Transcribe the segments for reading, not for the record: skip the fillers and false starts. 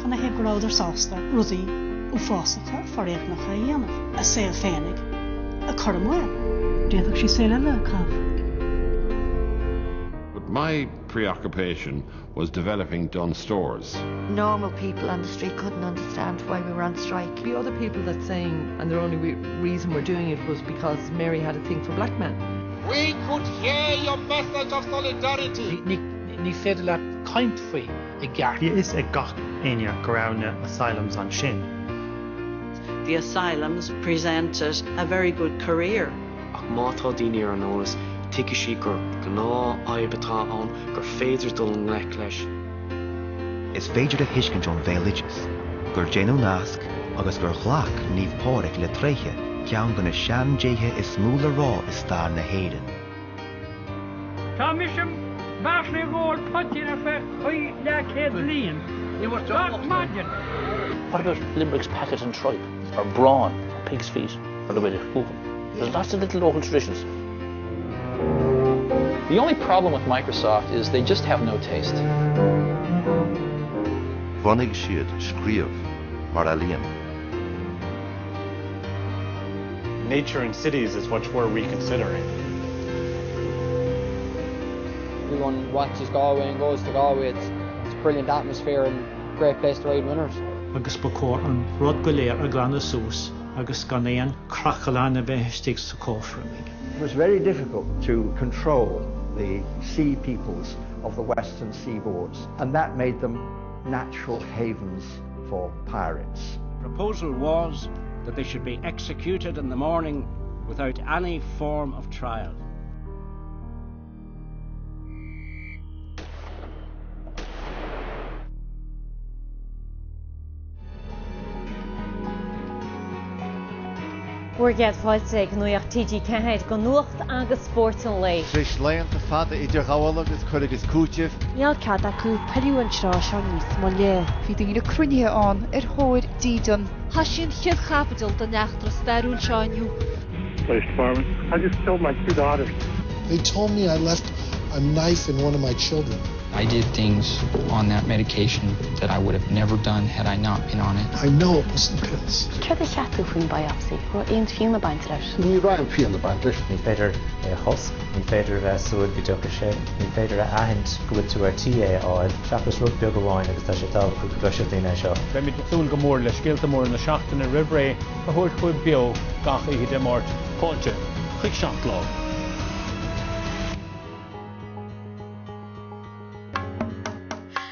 Canathaobh go rabhadar sásta rudaí uafásacha foréigneacha a dhéanamh, a saol féinig a chur i mbaol? D'fhéadfadh sí saol eile a chaitheamh. But my preoccupation was developing Dunnes Stores. Normal people on the street couldn't understand why we were on strike. Be other people that saying and their only reason we're doing it was because Mary had a thing for black men. We could hear your message of solidarity. Ní féidir leat caint faoi i gceart. Bhí a fhios ag gach éinne go raibh na asylums ansin. The asylums presented a very good career. Ach má tá daoine ar an eolas, tuigfidh siad gur gnáthfhadhb atá ann, gur féidir dul i ngleic leis. Is féidir a thuiscint ón bhéaloideas gur déanadh nasc agus gur ghlac Naomh Pádraig le tréithe ceann de na sean-déithe is mó le rá i stair na hÉireann. Tá mise beartaithe ag ól poitín ar feadh leathchéad bliain, gach maidin. What about Limerick's packet and tripe, or brawn, or pig's feet, or the way they cook them? There's lots of little local traditions. The only problem with Microsoft is they just have no taste. Bhunaigh siad scríobh mar ealaíon. Nature in cities is what we're reconsidering. Everyone watches Galway and goes to Galway. It's, it's a brilliant atmosphere and great place to ride winners. Agus ba chóir an rud go léir a ghlanadh suas agus gan aon chraiceann a bheith istigh sa chófra. It was very difficult to control the sea peoples of the western seaboards, and that made them natural havens for pirates. The proposal was that they should be executed in the morning without any form of trial. Bhur gcéad fáilte ag Nuacht TG4 go nuacht agus spórt an lae. Tar éis laethanta fada idirghabhála agus cur agus cúitimh. Níl cead acu pilleadh an tráth seo níos moille. Bhí daoine cruinnithe ann ar thóir dídean. Thoisigh an chéad chaibidil den eachtra stairiúil seo inniu. Police Department. I just killed my two daughters. They told me I left a knife in one of my children. I did things on that medication that I would have never done had I not been on it. I know it was the pills. Céard a cheap tú faoin biopsy? Raibh aon phian ag baint leis? Ní raibh aon phian ag baint leis. Ní féidir é a chosc, ní féidir a bheith ag súil go dtiocfaidh sé, ní féidir a aithint go bhfuil tú ar tí é a fháil, seachas rud beag amháin agus tá sé tábhachtach go gcloisfeadh daoine é seo. Beimid ag súil go mór le scéalta móra na seachtaine roimh ré a thabhairt chugaibh beo gach oíche Dé Máirt. Fáilte chuig Seachtlá.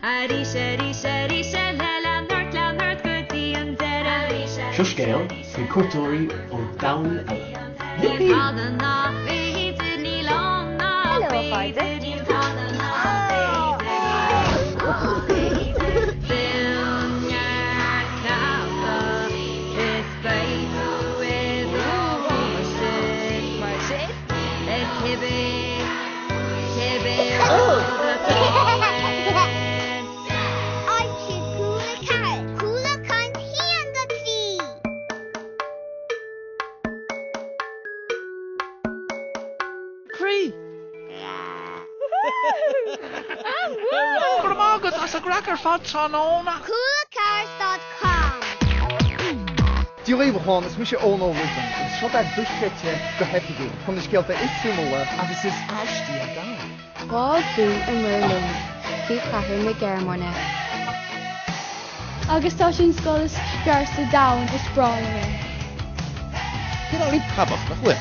Arís, arís, arís eile, lean ort, lean ort go dtí an deireadh. Arís, arís, Seo scéal faoi cuairteoirí ó domhan eile. Níl tada nach féidir, níl ann nach féidir, níl tada nach féidir, níl ann nach féidir. Déan neart cleachtadh is beidh tú i do mháistir. Mar sin, ar cibé, cibé rud atá air. Aimsigh Cúla 4, Cúla Caint 1-3. Croí! Go raibh maith agat as an gcraic ar fad tráthnóna! Cúlacars dot com. Dia dhaoibh a chlann, is mise Eoin Ó Loideáin agus seo é Dochreidte go hoifigiúil chun na scéalta is suimiúla agus is aistí ar domhan. 2 zú i mBeirlín, príomhchathair na Gearmáine. Agus tá sé an scoil is fearr sa domhan, is breá liom é. Cineáilín preabach, nach bhfuil?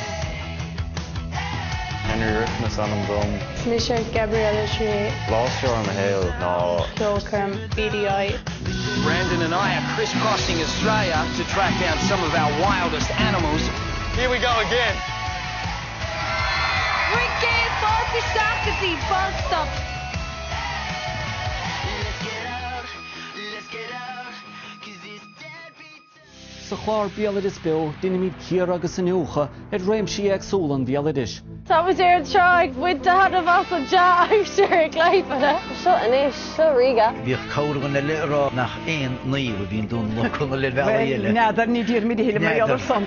Henry Griffin is ainm dom. Is mise Gabriella Trier. Lá is fearr i mo shaol ná. Ceolchoirm BDI. Brandon and I are crisscrossing Australia to track down some of our wildest animals. Here we go again. Bhur gcéad fáilte isteach go dtí Buzz Stop. Sa chlár Béaloideas Beo, déanaimid cíoradh agus iniúchadh ar réimsí éagsúla an bhéaloidis. Tá muid ar an trá ag baint taitneamh as an dea-aimsir i gClaipeda. Seo anois, seo Riga. Bhíodh corrdhuine eile ag rá nach aon naomh a bhí i nDónall Ó Conaill ar bhealaí eile. N'fheadar, ní déarfaimid a thuilleadh mar gheall ar san.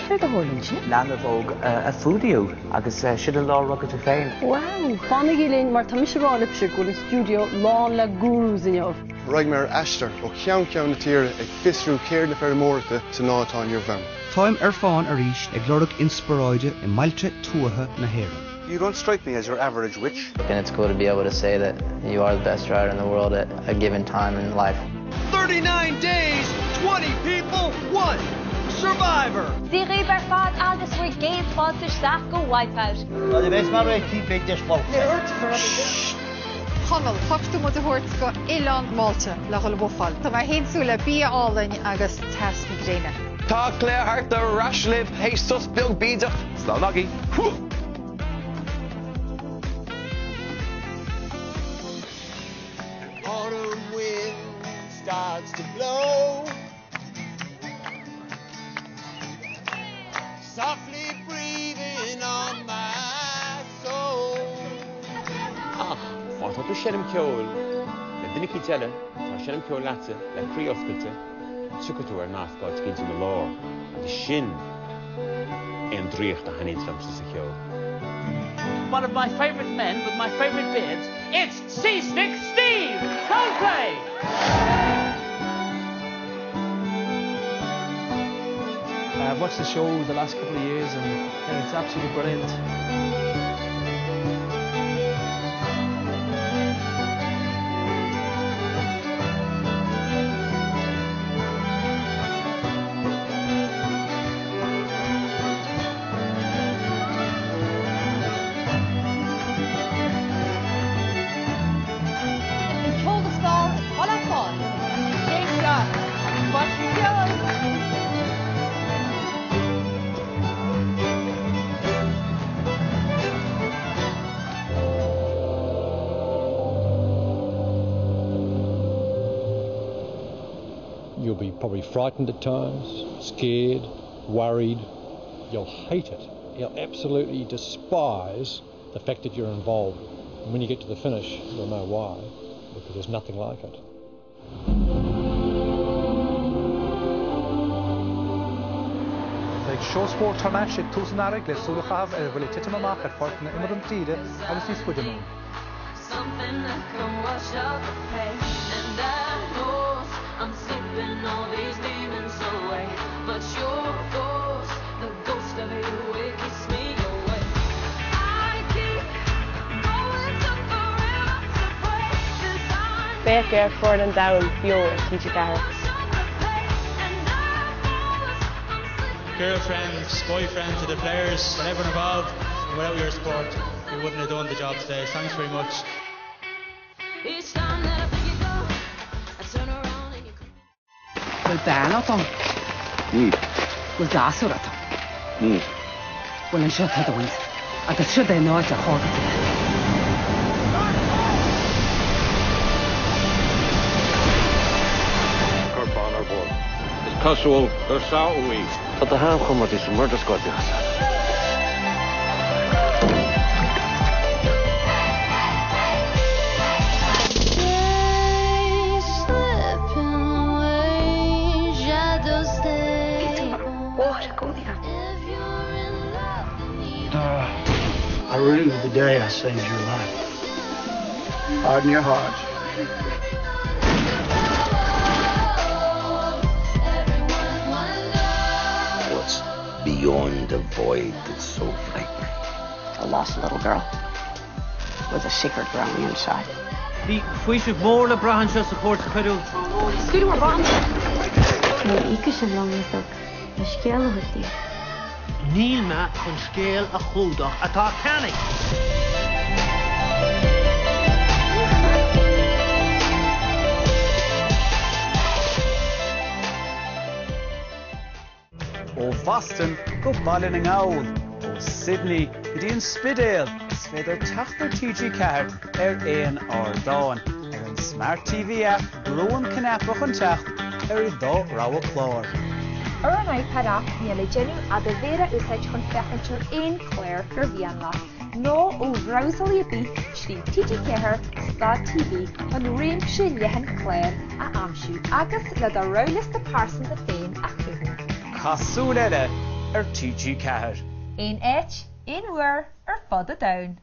Céard a tharla ansin? Leanbh óg a fuadaíodh agus sin an lá a rugadh tú féin. Wow! Fanaigí linn mar tá mise ag rá libhse go bhfuil an stiúideo lán le gurus inniu. Raghaidh mé ar aistear ó cheann ceann na tíre ag fiosrú ceird na feirmeoireachta sa lá atá inniu ann. Táim ar fán arís ag lorg inspioráide i mbailte tuaithe na hÉireann. You don't strike me as your average witch. And it's cool to be able to say that you are the best rider in the world at a given time in life. 39 days, 20 people, 1 survivor! Dia dhaoibh ar fad agus bhur gcéad fáilte isteach go Wipeout. Nuair a bheas mé réitithe beidh deis labhairt. Chonaill, shocraigh tú muid a thabhairt go Oileán Mhálta le dhul ag wwoofáil. Tá mé féin ag súil le bia álainn agus teas na gréine. Tá Claire Harte ar ais libh théis sos beag bídeach. Slán agaibh. Autumn wind starts to blow Softly breathing on my soul Ach má tá tú ag seinm ceoil le duine eicínt eile atá ag seinm ceoil leatsa le croí oscailte, tiocfaidh tú ar nasc áit eicínt ina lár agus sin é an draíocht a thaitníonns liomsa sa cheol. One of my favourite men with my favourite beards, it's Seasick Steve! Coldplay! I've watched the show the last couple of years and I think it's absolutely brilliant. An ceol is fearr atá le fáil ar an chéad sraith agus faisean ceoil! You'll be probably frightened at times, scared, worried. You'll hate it. You'll absolutely despise the fact that you're involved. And when you get to the finish, you'll know why, because there's nothing like it. Beidh Seó Spóirt thar n-ais ag tús an earraigh le súil a chaitheamh ar a bhfuil ag titim amach ar pháirceanna imeartha na tíre agus níos faide anonn. Féach ar Chorn an Domhain beo ar TG4. Girlfriends, boyfriends of the players and everyone involved, and without your support we wouldn't have done the job today. Thanks very much. Bhfuil bean agat ann? Níl. Bhfuil gasúr agat ann? Níl. Bhuel anseo atá do mhuintir agus siod é an áit ar chóir duit a bheith. Corpán ar bord. Is cosúil gur sádh í. Tá do sheanchomrádaí sa Murder Squad leat. Bhí tú mar mháthair i gcónaí agam. Dara, I rue the day I saved your life. Harden your heart. What's beyond the void that's so frightening? A lost little girl with a secret growing inside. Bhí faoiseamh mór le brath anseo sa Chúirt Choiriúil tráthnóna. Scaoileadh ar bun! Ní íocfaidh sibh liom le thug le scéal a thabhairt daoibh. Níl mé chun scéal a chlúdach atá ceannaithe. Ó Bhoston go Baile na nGall, ó Sydney go dtí an Spidéal, is féidir teacht ar TG4 ar aon ardán. Ar an Smart TV App, brú an cnaipe chun teacht ar do rogha clár. Ar an iPad app níl le déanamh ach do mhéar a úsáid chun féachaint ar aon chlár gur mhian leat, nó ó bhrabhsálaí ar bith trí TG4 Stad TV chun réimse leathan clár a aimsiú agus le do roghaliosta pearsanta féin a chruthú. Caith súil eile ar TG4. Aon áit, aon uair, ar fud an domhain.